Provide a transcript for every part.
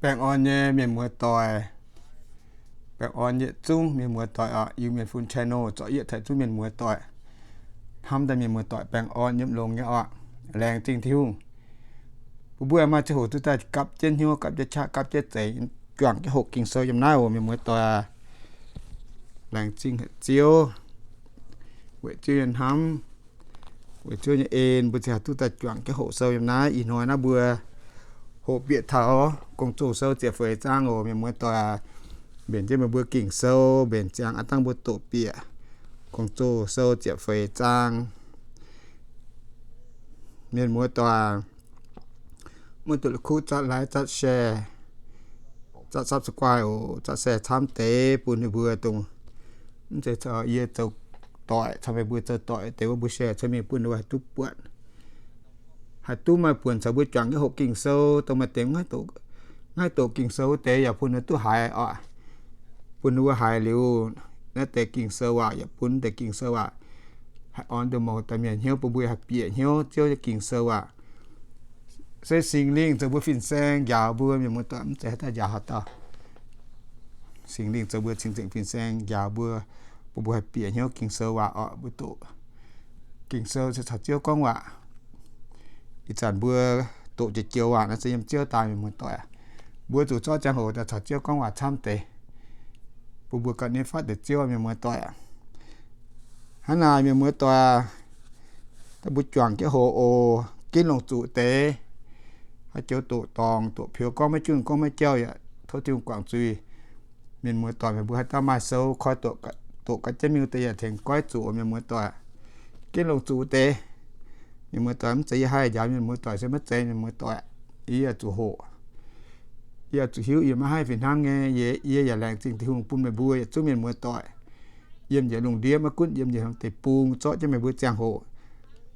Baengh orn nyei mienh muoz-doic, baengh orn yietc zungv mienh muoz-doic oc. Iu-Mienh Fun channel zorqv yietv taux zungv mienh muoz-doic, hnamv daaih mienh muoz-doic baengh orn yiem longx nyei oc. Laengz zingh Tin-Hungh, mbuo mbuo maaih ziangh hoc duqv daaih gapv jienv hnyouv, gapv jienv qaqv, gapv jienv zeix, juangc jienv hoqc Ging-Sou yiem naaiv oc, mienh muoz-doic. Laengz zingh haic Ziouv, weic Ziouv nyei hnamv, weic Ziouv nyei en, mbuo ziouc haih duqv daaih juangc jienv hoqc sou yiem naaiv. Ih hnoi naaiv mbuo hoqc bieqc taux Gong-Zoh Sou ziepc feix zaang oc, mienh muoz-doic. Mbenc jienv meih mbuo Ging-Sou, mbenc ziangx aav dangh mbuo doqc bieqc Gong-Zoh Sou ziepc feix zaang. Mienh muoz-doic, maiv duqv la'kuqv zatv like, zatv share, zatv subscribe oc, zatv share camv deix bun ninh mbuo dongh mv zeiz yie zoux doic caux meih mbuo zoux doic deix wuov, mbuo share ceix mingh bun ninh mbuo haih duqv buatc, haih duqv maaih buonc caux mbuo juangc jienv hoqc Ging-Sou. Dongh maaih deix maiv doqc Ging-Sou wuov deix yaac bun ninh duqv haiz oc. Bun ninh mbuo haiz liuz naaiv deix Ging-Sou waac, yaac bun deix Ging-Sou waac haih orn deix mouz daaih mienh hnyouv, bun mbuo haih bieqc hnyouv Ziouv nyei Ging-Sou waac. Se Singx Lingh zoux mbuo fin-saeng njaaux mbuo, mienh muoz-doic, mv zeiz haaix dauh njaaux haaix dauh. Singx Lingh zoux mbuo cing-nzengc fin-saeng njaaux mbuo, bun mbuo haih bieqc hnyouv Ging-Sou waac oc. Mbuo doqc Ging-Sou se caux Ziouv gorngv waac. Ih zanc mbuo doqc jiex joux waac naaiv se yiem Ziouv daaih, mienh muoz-doic. Mbuo zuqc zorqv ziangh hoc daaih caux Ziouv gorngv waac camv deix, bun mbuo gauh nyei fatv deix Ziouv, mienh muoz-doic. Hnangv naaic, mienh muoz-doic, daaih mbuo juangc jienv hoqc oc. Ginv longc zuqc deix, haaix joux doqc dorngc, doqc peux, gorngv maiv junv, gorngv maiv jauv yaac tov Tin-Hungh guangc zuiz. Mienh muoz-doic, meih mbuo haaix dauh maaih sou koi doqc ga'jienv mingh deix yaac tengx goiv zuqc, mienh muoz-doic. Ginv longc zuqc deix, mienh muoz-doic, mv zeiz yie haih njaaux mienh muoz-doic, se maiv zeiz, mienh muoz-doic. Yie zuqc hoqc, yie zuqc hiuv yie maiv haih fih hnangv nyei. Yie yaac laengz zingh Tin-Hungh bun meih mbuo yietc zungv mienh muoz-doic yiem njiec lungh ndiev, maiv gunv yiem njiec haaix deic-bung, zorqv jienv meih mbuo ziangh hoc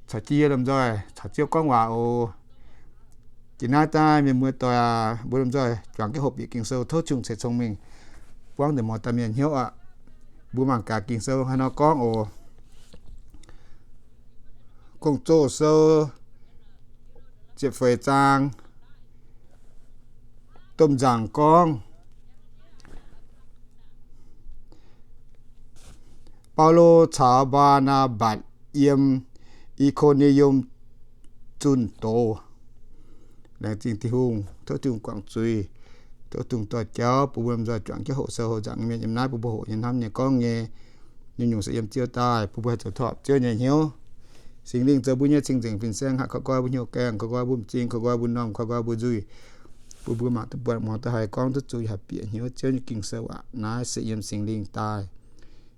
caux jienv yie lomh nzoih caux Ziouv gorngv waac oc. Jiex naaiv daaih, mienh muoz-doic aac, mbuo lomh nzoih juangc jienv hoqc bieqc Ging-Sou, tov Tin-Hungh ceix cong-mengh buangv deix mouz daaih mienh hnyouv aqv. Mbuo mangc gaax Ging-Sou haaix nor gorngv oc. Gong-Zoh Sou ziepc feix zaang, domh nzaangc gorngv, Baulo caux Mbaa^naa^mbatc yiem I^ko^ni^yum zunh doz. Laengz zingh Tin-Hungh, tov Tin-Hungh guangc zuiz, tov Tin-Hungh dorh jauv bun mbuo lomh nzoih juangc jienv hoqc sou hoqc nzaangc nyei mienh yiem naaiv, bun mbuo hoqc nyei hnamv nyei gorngv nyei, nyungc-nyungc se yiem Ziouv daaih, bun mbuo haih zoux torpc Ziouv nyei hnyouv. Singx Lingh zoux mbuo nyei cing-nzengc fin-saeng, haih koi nqoi mbuo hnyouv gaengh, koi nqoi mbuo m'zing, koi nqoi mbuo m'normh, koi nqoi mbuo nzuih, bun mbuo mangc duqv buatc, muangx duqv haiz, gorngv duqv zuiz, haih bieqc hnyouv Ziouv nyei Ging-Sou aac. Naaiv se yiem Singx Lingh daaih.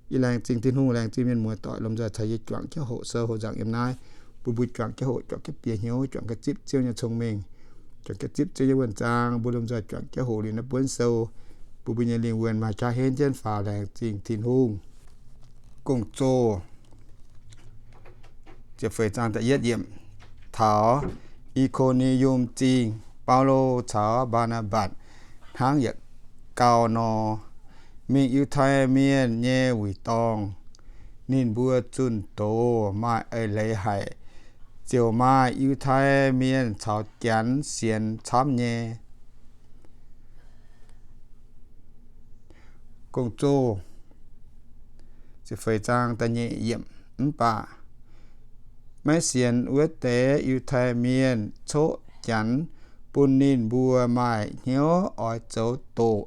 Yie laengz zingh Tin-Hungh, laengz zingh mienh muoz-doic lomh nzoih caux yie juangc jienv hoqc sou hoqc nzaangc yiem naaiv, bun mbuo juangc jienv hoqc, juangc jienv bieqc hnyouv, juangc jienv zipv Ziouv nyei cong-mengh, juangc jienv zipv Ziouv nyei wuonh zaang. Mbuo lomh nzoih juangc jienv hoqc liuz naaiv buonv sou, bun mbuo nyei lingh wuonh maaih qaqv henv jienv faaux. Laengz zingh Tin-Hungh. Gong-Zoh ziepc feix zaang da'yietv yiemc. Taux I^ko^ni^yum Zingh, Baulo caux Mbaa^naa^mbatc hnangv yietc gau nor, mingh Yiutai Mienh nyei wuic dorngh. Ninh mbuo zunh doz maaih eix leiz haic, ziouc maaih Yiutai Mienh caux Janx sienx camv nyei. Mv baac maiv sienx wuov deix Yiutai Mienh coqv Janx bun ninh mbuo maaih hnyouv oix zoux doqc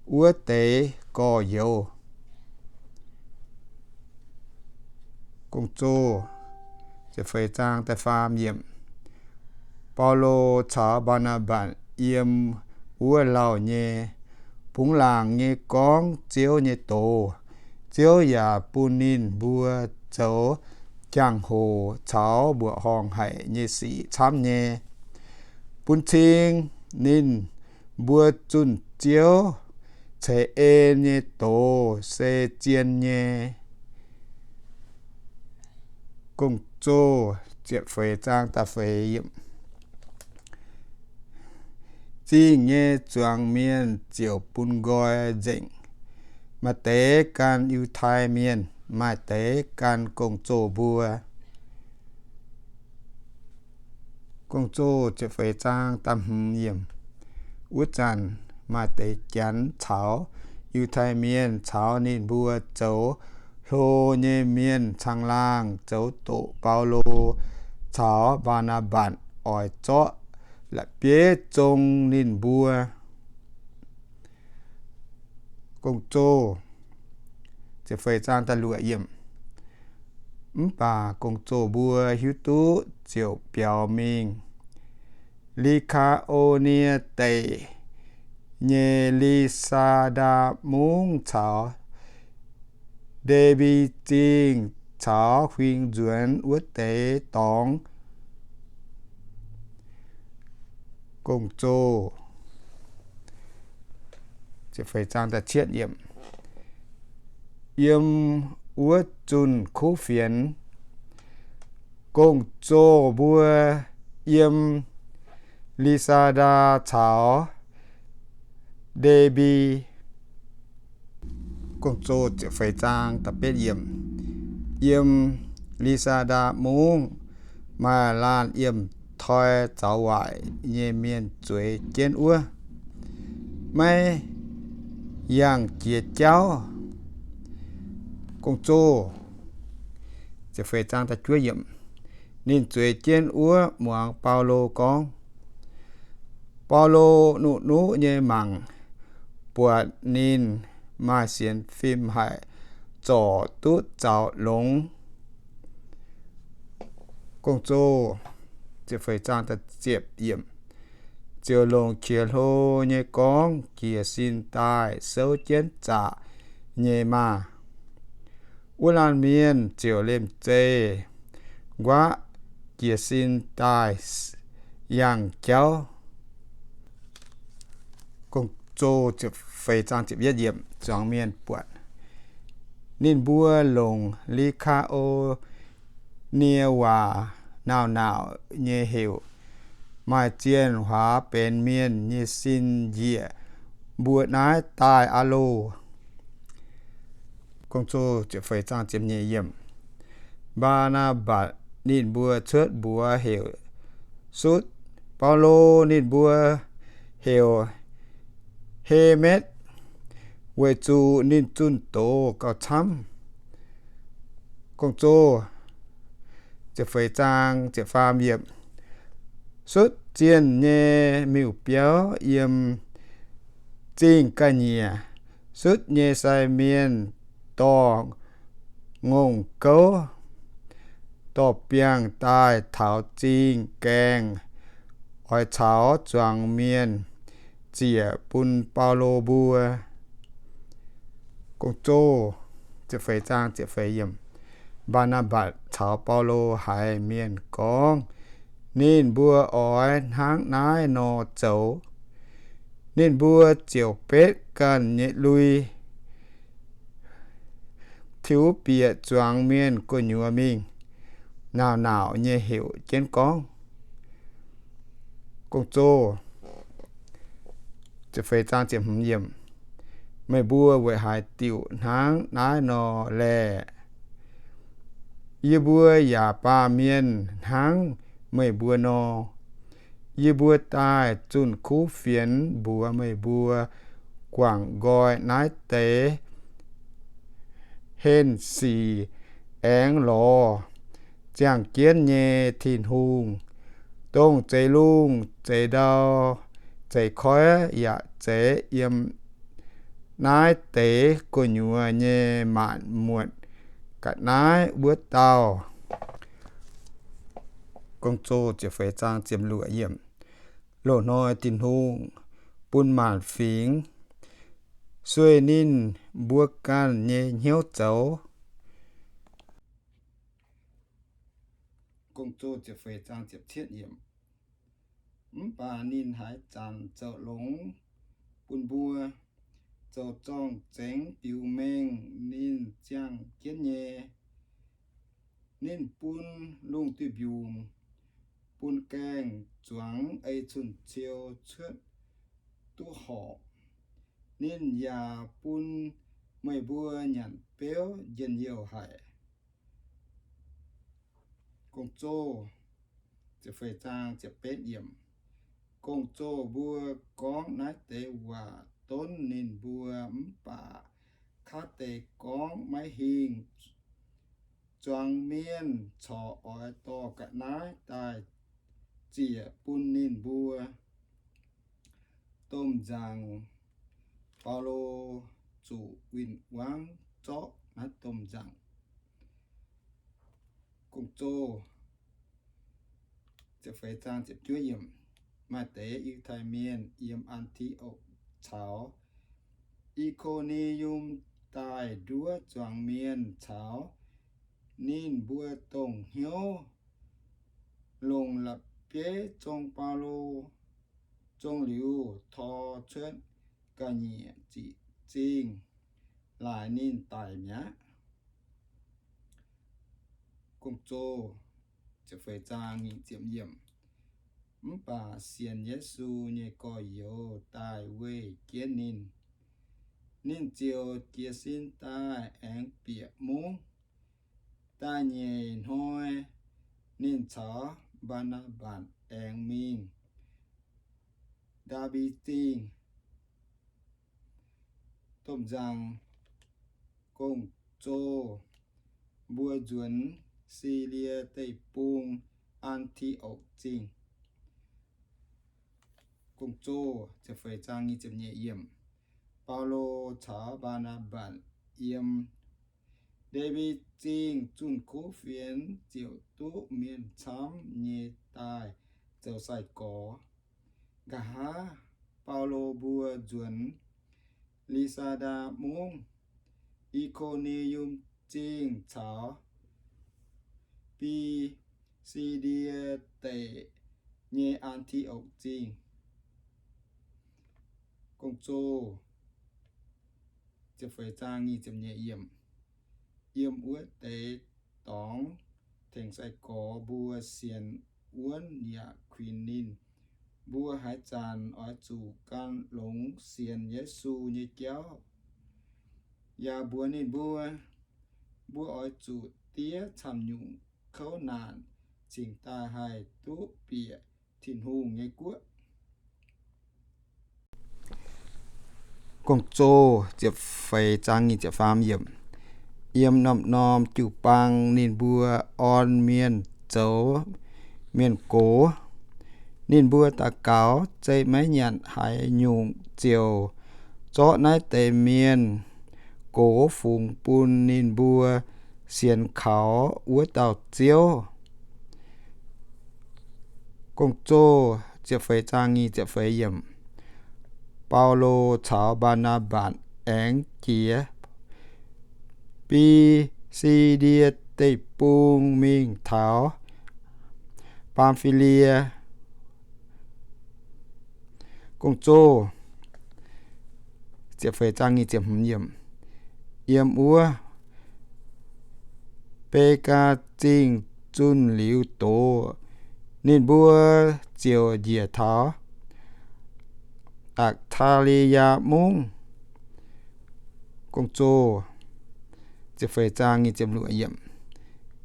wuov deix gorx-youz. Baulo caux Mbaa^naa^mbatc yiem wuov lauh nyei, bungx laangc nyei gorngv Ziouv nyei doz. Ziouv yaac bun ninh mbuo zoux jangx-hoc caux mbuoqc horngh haic nyei sic camv nyei. Bun cing ninh mbuo zunh Ziouv ceix en nyei doz se zien nyei. Zingh nyei zuangx mienh ziouc bun nqoi nzengc. Maaih deix gan Yiutai Mienh, maaih deix gan gong-zoh mbuo. Wuov zanc maaih deix Janx caux Yiutai Mienh caux ninh mbuo zoux hlo nyei mienh caangh laangh zoux doqc Baulo caux Mbaa^naa^mbatc oix zorqv la'bieiv zong ninh mbuo. Gong-zoh Mv baac gong-zoh mbuo hiuv duqv ziouc biaux mingh Li^kaa^o^nie Deic nyei Li^saa^ndaa Mungv caux Nde^mbi Zingh caux huing nzuonx wuov deix dorngx. Gong-zoh Yiem wuov zunh kuv fienx, gong-zoh mbuo yiem Li^saa^ndaa caux Nde^mbi. Yiem Li^saa^ndaa Mungv maaih laanh yiem toi zaux waaic nyei mienh zueiz jienv wuov, maiv yangh jiex jauv. Ninh zueiz jienv wuov muangx Baulo gorngv. Baulo nuqv-nuqv nyei mangc, buatc ninh maaih sienx fim haic, zorc duqv zaux longx. Ziouc longc qiex hlo nyei gorngv jiez sin daaih souv jienv zaqc nyei maah! Wuov laanh mienh ziouc liemh zeih nquaqv jiez sin daaih yangh jauv. Zuangx mienh buatc ninh mbuo longc Li^kaa^o^nie Waac nauc-nauc nyei heuc, maaih zienh huaax benx mienh nyei sin njiec mbuo naaiv daaih aqv loh. Mbaa^naa^mbatc ninh mbuo cuotv mbuox heuc Sutv. Baulo ninh mbuo heuc He^metv, weic zuqc ninh zunh doz gauh camv. Sutv zienh nyei miuc-biauv yiem zingh ga'nyiec, Sutv nyei sai mienh dorh ngongh gouv, dorh biangh daaih taux zingh gaengh, oix caux zuangx mienh ziec bun Baulo mbuo. Mbaa^naa^mbatc caux Baulo haiz mienh gorngv ninh mbuo oix hnangv naaiv nor zoux, ninh mbuo ziouc betv ganh nyei lui, tiux bieqc zuangx mienh gu'nyuoz mingh, nauc-nauc nyei heuc jienv gorngv, Meih mbuo weic haaix diuc hnangv naaiv nor laeh? Yie mbuo yaac baamh mienh hnangv meih mbuo nor. Yie mbuo daaih zunh kuv fienx mbuox meih mbuo guangc nqoi naaiv deix henh sic aengx lorz ziangh jienv nyei Tin-Hungh, dongh zeix lungh zeix ndau, zeix koiv yaac zeix yiem naaiv deix gu'nyuoz nyei maanc muotc ga'naaiv wuov dauh. Loz-hnoi Tin-Hungh bun maanc fingx sueih ninh mbuo ganh nyei hnyouv zoux. Mv baac ninh haaix zanc zoux longx bun mbuo, zoux zorng-zengx biux mengh ninh ziangh jienv nyei. Ninh bun lungh duih mbiungc, bun gaengh zuangx ei cun-ciou cuotv duqv horpc. Ninh yaac bun meih mbuo nyanc beuv njien-youh haic. Gong-zoh mbuo gorngv naaiv deix waac donv ninh mbuo, mv baac kaav deix gorngv maiv hingh. Zuangx mienh corc oix dorh ga'naaiv daaih ziec bun ninh mbuo. Domh nzaangc, Baulo zuqc win-wangv zorqv naaiv domh nzaangc. Maaih deix Yiutai Mienh yiem An^ti^okc caux I^ko^ni^yum daaih nduov zuangx mienh caux ninh mbuo dongh hnyouv, longc la'bieiv zong Baulo. Zong liuz, tor cuotv ga'nyiec ziqc zingh laaic ninh daic mi'aqv. Mv baac sienx Yesu nyei gorx-youz daaih weih jienv ninh. Ninh ziouc jiez sin daaih aengx bieqc mungv. Da'nyeic hnoi ninh caux Mbaa^naa^mbatc aengx mingh Ndaa^mbi Zingh. Domh nzaangc, gong-zoh mbuo nzuonx Silie Deic-Bung, An^ti^okc Zingh. Baulo caux Mbaa^naa^mbatc yiem Ndaa^mbi Zingh zunh kuv fienx ziouc duqv mienh camv nyei daaih zoux sai-gorx. Nqa'haav Baulo mbuo nzuonx Li^saa^ndaa Mungv, I^ko^ni^yum Zingh caux Bi^si^ndie Deic nyei An^ti^okc Zingh. Yiem wuov deix dorngx tengx sai-gorx mbuo sienx wuonv yaac kuinx ninh mbuo haaix zanc oix zuqc gan longx sienx Yesu nyei jauv. Yaac mbuox ninh mbuo, mbuo oix zuqc diev camv-nyungc kouv naanc cingx daaih haih duqv bieqc Tin-Hungh nyei guoqv. Yiem norm-norm jiu-baang ninh mbuo orn mienh zoux mienh gox. Ninh mbuo daux gaux, zeiz maiv nyanc haaix nyungc ziouc zorqv naaiv deix mienh gox fungx bun ninh mbuo sienx kaux wuov dauh Ziouv. Baulo caux Mbaa^naa^mbatc aengx jiex Bi^si^ndie Deic-Bung mingh taux Bam^fi^lie. Yiem wuov Begaa Zingh zunh liuz doz, ninh mbuo ziouc njiec taux Atc^taa^li^yaa Mungv.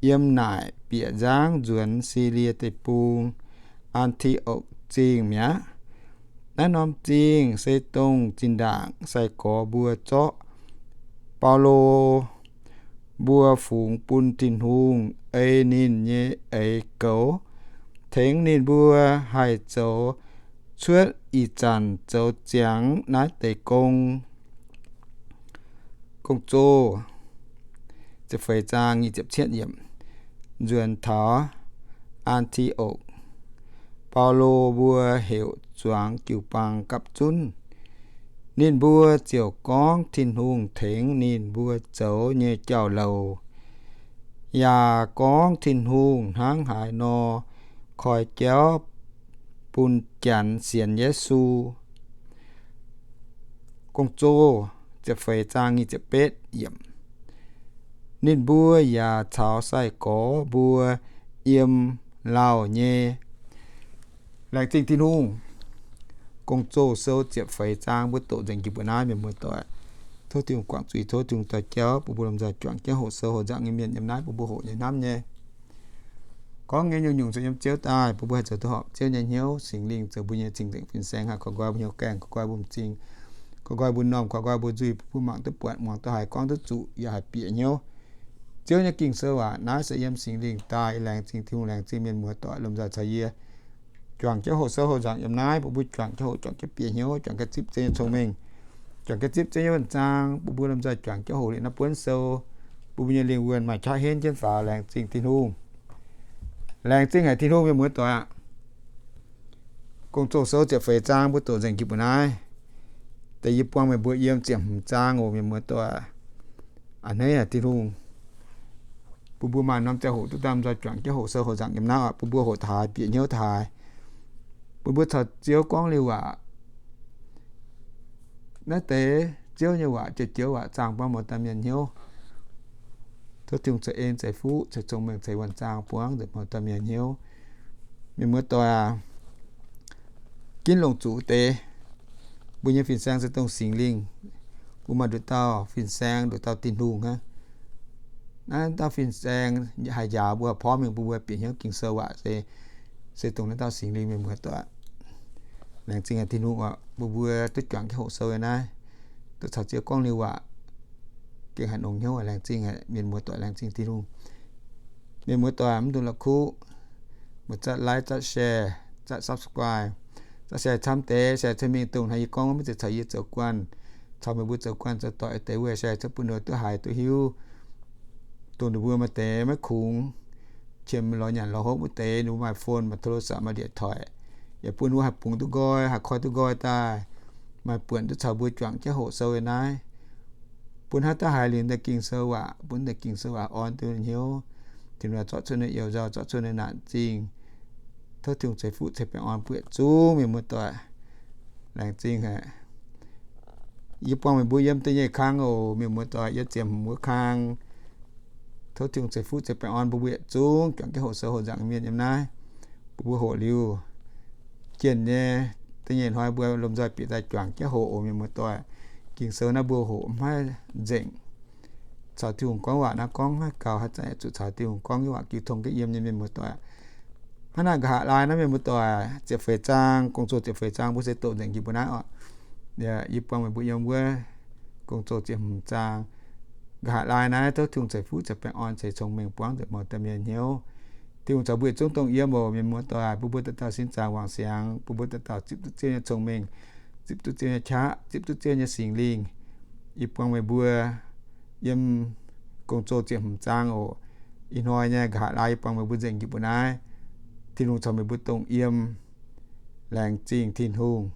Yiem naaic bieqc nzangv nzuonx Silie Deic-Bung, An^ti^okc Zingh mi'aqv. Naaiv norm zingh se dongh zinh ndaangc sai-gorx mbuo zorqv Baulo mbuo fungx bun Tin-Hungh ei ninh nyei eix goux, tengx ninh mbuo haih zoux cuotv ih zanc zoux ziangx naaiv deix gong. Nzuonx taux An^ti^okc, Baulo mbuo heuc zuangx jiu-baang gapv zunv. Ninh mbuo ziouc gorngv Tin-Hungh tengx ninh mbuo zoux nyei jauv-louc, yaac gorngv Tin-Hungh hnangv haaix nor koi jauv bun Janx sienx Yesu. Ninh mbuo yaac caux sai-gorx mbuo yiem lauh nyei. Laengz zingh Tin-Hungh. Gong-Zoh sou ziepc feix zaang mbuo doqc nzengc jiex mbuo naaiv, mienh muoz-doic. Tov Tin-Hungh guangc zuiz, tov Tin-Hungh dorh jauv bun mbuo lomh nzoih juangc jienv hoqc sou hoqc nzangc nyei mienh yiem naaiv bun mbuo hoqc nyei hnamv nyei. Gorngv nyei nyungc-nyungc zoux yiem Ziouv daaih, bun mbuo haih zoux duqv horpc Ziouv nyei hnyouv. Singx Lingh zoux mbuo nyei cing-nzengc fin-saeng, haih koi nqoi mbuo hnyouv gaengh, koi nqoi mbuo m'zing, koi nqoi mbuo m'normh, koi nqoi mbuo nzuih, bun mbuo mangc duqv buatc, muangx duqv haiz, gorngv duqv zuqc, yaac haih bieqc hnyouv. Ziouv nyei Ging-Sou waac naaiv se yiem Singx Lingh daaih. Laengz zingh Tin-Hungh, laengz zingh mienh muoz-doic lomh nzoih caux yie juangc jienv hoqc sou hoqc nzangc yiem naaiv. Bun mbuo juangc jienv hoqc, juangc jienv bieqc hnyouv, juangc jienv zipv Ziouv nyei cong-mengh, juangc jienv zipv Ziouv nyei wuonh zaang. Bun mbuo lomh nzoih juangc jienv hoqc liuz naaiv buonv sou, bun mbuo nyei lingh wuonh maaih qaqv henv jienv faaux. Laengz zingh Tin-Hungh. Laengz zingh haic Tin-Hungh, mienh muoz-doic aac. Gong-Zoh sou ziepc feix zaang mbuo doqc nzengc jiex mbuo naaiv. Deix yie buangh meih mbuo yiem ziepc hmz zaang oc, mienh muoz-doic. A'hneiv haic Tin-Hungh, bun mbuo maaih norm ziangh hoc duqv daaih lomh nzoih juangc jienv hoqc sou hoqc nzangc yiem naaiv oc. Bun mbuo hoqc taux haaix bieqc hnyouv taux haaix. Bun mbuo caux Ziouv gorngv liuz waac. Naaiv deix Ziouv nyei waac joux-joux waac zaangh buangv mouz dauh mienh hnyouv. Tov Tin-Hungh ceix en ceix fuqv ceix cong-mengh ceix wuonh zaang buangv nzengc mouz dauh mienh hnyouv. Mienh muoz-doic aac, ginv longc zuqc deix, mbuo nyei fin-saeng se dongh Singx Lingh. Mbuo maaih nduqc dauh fin-saeng, nduqc dauh Tin-Hungh hnangv. Naaiv dauh fin-saeng haih njaaux mbuo, haih porv mengh bun mbuo bieqc hnyouv Ging-Sou waac se, se dongh naaiv dauh Singx Lingh, mienh muoz-doic. Laengz zingh haic Tin-Hungh oc, bun mbuo duqv juangc jienv hoqc sou naaiv, duqv caux Ziouv gorngv liuz waac, gengh haih nongx hnyouv. Laengz zingh haic mienh muoz-doic, laengz zingh Tin-Hungh. Mienh muoz-doic, mv dungx la'kuqv, mbuo zatv like, zatv share, zatv subscribe, zatv share camv deix, share cuotv mingh dongh hnangv yie gorngv wuov, maiv zeiz caux yie zoux guanh, caux meih mbuo zoux guanh zoux doic deix wuov, share cuotv bun ninh mbuo duqv haiz duqv hiuv, dongh ninh mbuo maaih deix maiv kungx qiemx lorz nyanc lorz hopv wuov deix, ninh mbuo maaih phone, maaih โทรศัพท์, maaih điện thoại, yaac bun ninh mbuo haih bungx duqv nqoi, haih koi duqv nqoi daaih, maaih buonc duqv caux mbuo juangc jienv hoqc sou naaiv. Bun hnangv duqv haiz liuz deix Ging-Sou waac, bun deix Ging-Sou waac orn duqv hnyouv, Tin-Hungh zorqv cuotv ninh youz nzauh, zorqv cuotv ninh naanc zingh. Tov Tin-Hungh ceix fuqv ceix baengh orn bun yietc zungv mienh muoz-doic. Laengz zingh haic. Yie buangh meih mbuo yiem da'nyeic kang oc, mienh muoz-doic, yiem ziepc hmz wuov kang. Tov Tin-Hungh ceix fuqv ceix baengh orn bun mbuo yietc zungv juangc jienv hoqc sou hoqc nzangc mienh yiem naaiv. Bun mbuo hoqc liuz, jienh nyei da'nyeic hnoi mbuo lomh nzoih bieqc daaih juangc jienv hoqc oc, mienh muoz-doic. Ging-Sou naaiv mbuo hoqc maiv nzengc. Caux Tin-Hungh gorngv waac naaiv gorngv maiv gaux, haaix zanc zuqc caux Tin-Hungh gorngv nyei waac jiu tong jienv yiem nyei, mienh muoz-doic. Hnangv naaic, nqa'haav laai naaiv, mienh muoz-doic, ziepc feix zaang, Gong-Zoh ziepc feix zaang mbuo se doqc nzengc jiex mbuo naaiv oc. Yie buangh meih mbuo yiem wuov Gong-Zoh ziepc hmz zaang. Nqa'haav laai naaiv tov Tin-Hungh ceix fuqv ceix baengh orn ceix cong-mengh buangv nzengc mouz dauh mienh hnyouv. Tin-Hungh caux mbuo yietc zungv dongh yiem oc, mienh muoz-doic. Bun mbuo dauh dauh sin zaangc wangc siangx, bun mbuo dauh dauh zipv duqv Ziouv nyei cong-mengh, zipv duqv Ziouv nyei qaqv, zipv duqv Ziouv nyei Singx Lingh. Yie buangh meih mbuo yiem Gong-Zoh ziepc hmz zaang oc. Ih hnoi nyei nqa'haav laai yie buangh meih mbuo nzengc jiex mbuo naaiv. Tin-Hungh caux meih mbuo dongh yiem. Laengz zingh Tin-Hungh.